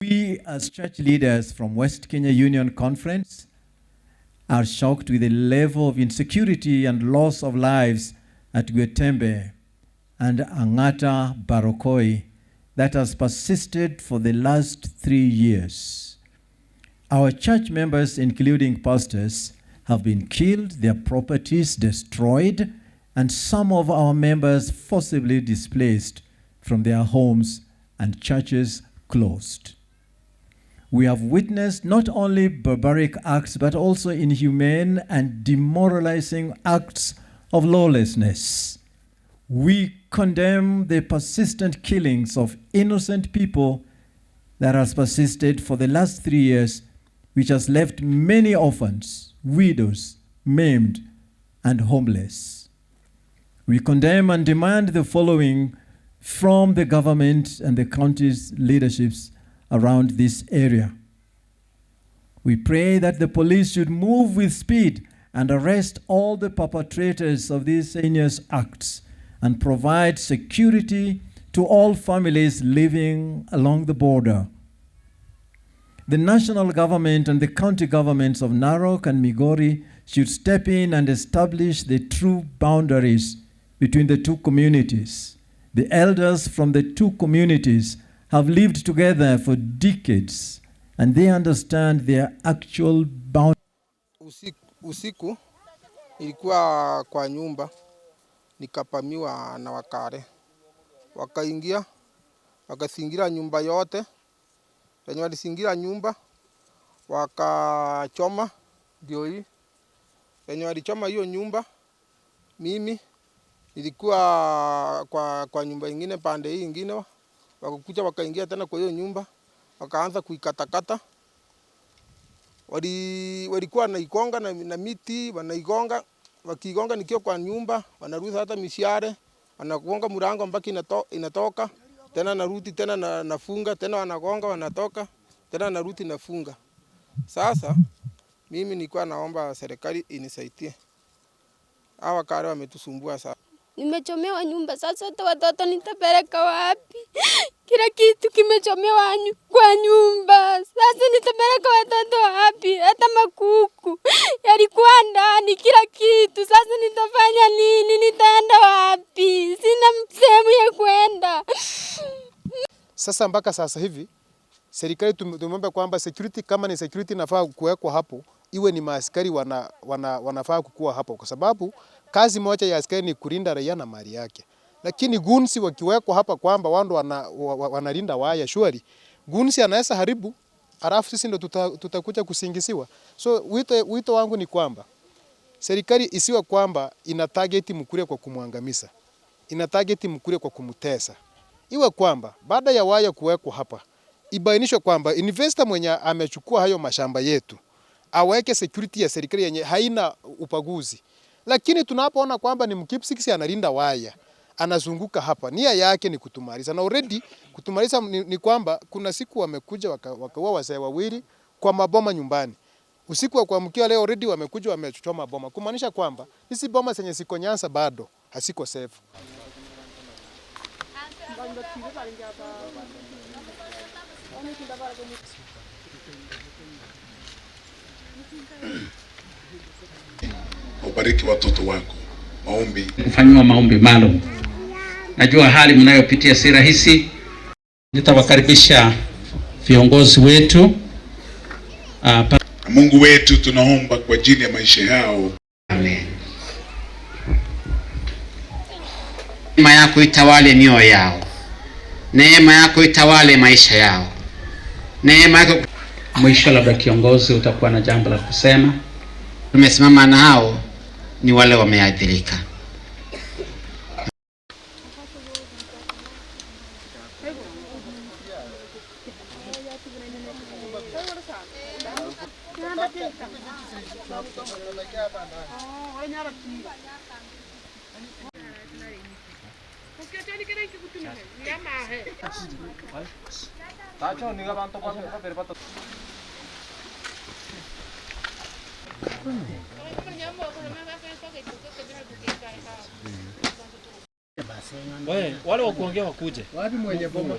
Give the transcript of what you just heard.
We as church leaders from West Kenya Union Conference are shocked with the level of insecurity and loss of lives at Gwetembe and Angata Barrikoi that has persisted for the last 3 years. Our church members, including pastors, have been killed, their properties destroyed, and some of our members forcibly displaced from their homes and churches closed. We have witnessed not only barbaric acts, but also inhumane and demoralizing acts of lawlessness. We condemn the persistent killings of innocent people that has persisted for the last 3 years, which has left many orphans, widows, maimed, and homeless. We condemn and demand the following from the government and the county's leaderships around this area. We pray that the police should move with speed and arrest all the perpetrators of these heinous acts and provide security to all families living along the border. The national government and the county governments of Narok and Migori should step in and establish the true boundaries between the two communities. The elders from the two communities have lived together for decades and they understand their actual boundaries. Usiku nilikuwa kwa nyumba nikapamiwa na wakare, wakaingia wakazingira nyumba yote. Wenye walizingira nyumba wakachoma, ndio hii wenye walichoma hiyo nyumba. Mimi nilikuwa kwa nyumba ingine pande hii ingine, wakakuja wakaingia tena kwa hiyo nyumba wakaanza kuikatakata. Walikuwa wanaigonga na miti, wanaigonga, wakigonga nikiwa kwa nyumba, wanarusa hata mishale, wanagonga mlango mpaka inatoka, tena narudi tena nafunga, tena wanagonga wanatoka, tena narudi nafunga. Sasa mimi nilikuwa naomba serikali inisaidie. Hawa wakale wametusumbua sana. Nimechomewa nyumba, sasa hata watoto nitapeleka wapi? Kila kitu kimechomewa kwa nyumba. Sasa nitapeleka watoto wapi? Hata makuku yalikuwa ndani, kila kitu. Sasa nitafanya nini? Nitaenda wapi? Sina sehemu ya kwenda. Sasa mpaka sasa hivi serikali tumeomba kwamba security, kama ni security inafaa kuwekwa hapo, iwe ni maaskari wanafaa kukua hapo, kwa sababu kazi moja ya askari ni kulinda raia na mali yake. Lakini goons wakiwekwa hapa kwamba wao ndo wanalinda waya, surely goons anaweza haribu, alafu sisi ndo tutakuja kusingisiwa. So wito wangu ni kwamba serikali isiwe kwamba ina target Mkuria kwa kumwangamiza, ina target Mkuria kwa kumtesa. Iwe kwamba baada ya waya kuwekwa hapa, ibainishwe kwamba investor mwenye amechukua hayo mashamba yetu aweke security ya serikali yenye haina upaguzi. Lakini tunapoona kwamba ni Mkipsigis analinda waya, anazunguka hapa, nia yake ni kutumaliza. Na already kutumaliza ni kwamba kuna siku wamekuja wakaua wazee wawili kwa maboma nyumbani. Usiku wa kuamkia leo already wamekuja wamechoma boma. Kumaanisha kwamba hizi boma zenye ziko Nyanza bado haziko safe. Ubariki watoto wako. Maombi. Kufanyiwa maombi maalum. Najua hali mnayopitia si rahisi. Nitawakaribisha viongozi wetu. Mungu wetu, tunaomba kwa ajili ya maisha yao. Amen. Neema yako itawale mioyo yao. Neema yako itawale maisha yao. Neema yako. Mwisho labda kiongozi utakuwa na jambo la kusema. Tumesimama na hao ni wale wameathirika. Wale wa kuongea wakuje. Wapi mwenye boma?